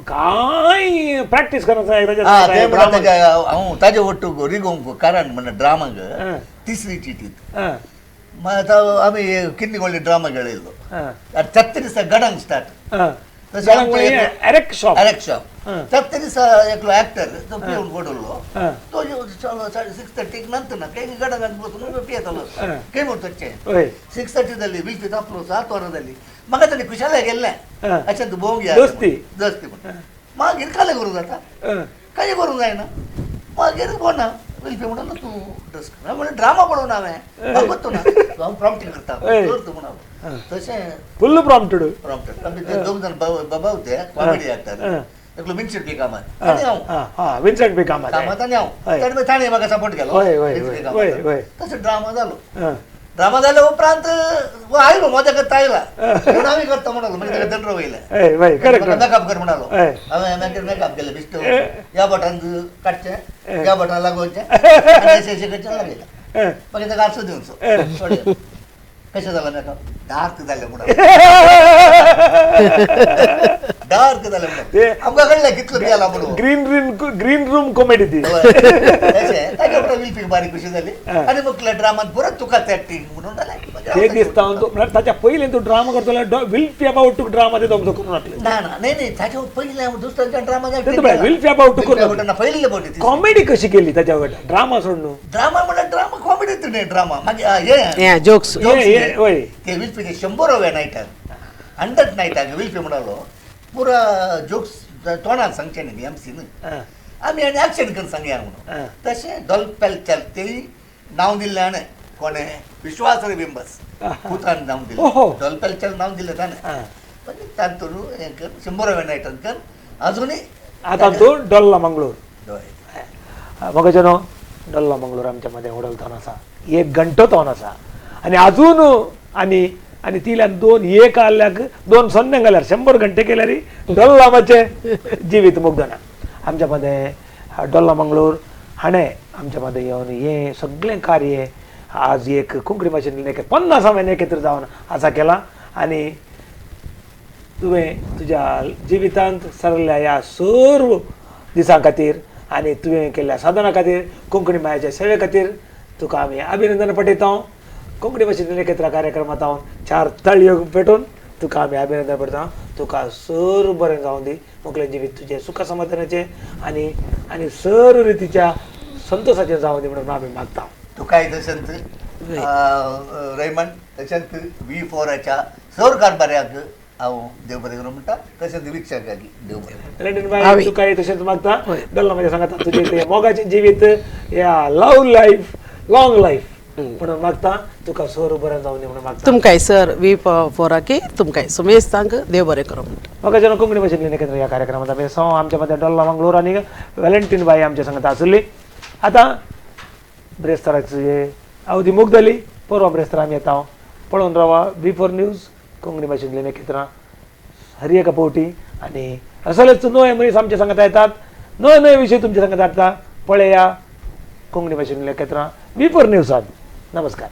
काय प्रॅक्टीस करत हांव ताजे ಒಟ್ಟು रिगोवंक कारण म्हणल्यार ड्रामाक तिसरी चिटीत आमी किन्नी ड्रामा खेळयल्लो त्याच दिसा गडांक स्टार्ट एरेक शॉप एरेक शॉप त्याच दिसा एकलो ऍक्टर तो पिवन पडलो तो 6:30 नंतर ना काही गडांक बसून पियेतालो काही म्हणतो 6:30 जाली विल्फी तापलो 7 वरां जाली म्हाका ताणें खुशालाय गेल्लें अशें तूं भोंवंक या दोस्ती दोस्ती म्हण मागीर कालें करूंक जाता कांय करूंक जायना मागीर कोणा विल्फी म्हणलो तूं ड्रेस कर म्हणलें ड्रामा पळोवन हांवें म्हाका गोत्तो ना हांव प्रॉम्प्टिंग करता करता म्हणून हांव तशें फुल प्रॉम्प्टेड प्रॉम्प्टेड आमी ते दोग जाण बाबा होते कॉमेडी ऍक्टर एकलो विन्सेंट पी कामत आनी हांव विन्सेंट पी कामत कामत आनी हांव ताणें ताणें म्हाका सपोर्ट केलो. तसो ड्रामा जालो. ड्रामा जाल्या उपरांत आयलो मजा करता आयला पूण आमी करता म्हणलो मागीर ताका दंडरो वयले मेकअप कर म्हणालो हांवें मागीर मेकअप केलें बेश्टो ह्या बोटान काडचें ह्या बोटान लागोवचें अशें अशें करचें लागयलें मागीर ताका आरसो दिवचो कशें जालां मेकअप डार्क जालें म्हणून डार्क जालें म्हणून आमकां कळ्ळें कितलो गेला म्हणून ग्रीन रूम कॉमेडी ती तशें ताच्या उपरांत विल्फीक बारीक खुशी जाली आनी मुखल्या ड्रामांत परत तुकाच एक्टींग म्हणून जालें. ते दिसता म्हळ्यार ताच्या पयलीं तूं ड्रामा करतलो विल्फी अबाउट ड्रामा ते तुमचो करून हाडले ना ना न्ही न्ही ताच्या पयलीं हांव दुसऱ्या ड्रामा विल्फी अबाउट करून पयलीं फावटी कॉमेडी कशी केली ताच्या वांगडा ड्रामा सोडून ड्रामा म्हळ्यार ड्रामा कॉमेडी न्ही ड्रामा मागीर हे जोक्स वय ते विल्फीचे 100व्या नायटाक 100 नायटाक विल्फी म्हणालो पुरा जोक्स तोंडान सांगचे न्ही एमसी न्हय आमी आनी एक्शन करून सांगया म्हणून तशें डॉलपेल चल तेय नांव दिल्लें हाणें कोणें विश्वास रे बिंबस पुतान नांव दिलें डॉलपेल चल नांव दिलें ताणें मागीर तातूंत हें कर 100व्या नायटान कर अजुनूय आतां तूं डोल्ला मंगळूर म्हाका न्हू डोल्ला मंगळूर आमच्या मदें उडल आसा एक घंटो तोन आसा आनी अजून आनी आनी तिल्यान 2 एक आल्याक 2 0 घाल्यार 100 घंटे केल्यार डोल्लामाचें जिवीत मुग्दना. आमच्या मदें डोल्ला मंगळूर हाणें आमच्या मदें येवन हें सगळें कार्य आज एक कोंकणी भाशेन एक 50 हांवें एकत्र जावन आसा केलां आनी तुवें तुज्या जिवितांत सरल्या ह्या सर्व दिसां खातीर आनी तुवें केल्ल्या साधना खातीर कोंकणी मायाच्या सेवे खातीर तुका आमी अभिनंदन पठयता. कोंकणी भाशेंतल्यान एकत्र कार्यक्रमात हांव चार ताळयो पेटोवन तुका आमी अभिनंदन करता. तुका सर बरें जावं दी, मुगलें जिवीत तुजें सुखा समाधानाचें आनी आनी सर रितीच्या संतोशाचें जावं दी म्हणून आमी मागता. तुकाय तशेंच रैमन, तशेंच वी फोराच्या सर कारभाऱ्याक हांव देव बरें करूं म्हणटा, तशेंच वीक्षकाक देव बरें. रंडीन बाय तुकाय तशेंच मागता. डल्ला म्हज्या सांगता तुजें तें मोगाचें जिवीत या लव लायफ लॉंग लायफ म्हणून मागता. तुका सर बरें जावं दी म्हणून मागता. तुमकांय सर वी फोराकी तुमकांय सुमेस्तांक देव बरें करूं म्हणटा. म्हाका जेन्ना कोंकणी भाशेंतल्यान एकत्र ह्या कार्यक्रमांत आमी सो आमच्या मदें डोल्ला मंगळूर आनी वेलेंटीन बाई आमच्या सांगता आसली. आतां ब्रेस्ताराची अवधी मुग जाली, परवा ब्रेस्तार आमी येता. पळोवन रावा वी फोर न्यूज कोंकणी भाशेंतल्यान एकत्र हर एका पावटी. आनी असलेच नवे मनीस आमच्या सांगता येतात, नवे नवे विशय तुमच्या सांगता हाडटा. पळया कोंकणी भाशेंतल्यान एकत्र वी फोर न्यूजान. नमस्कार.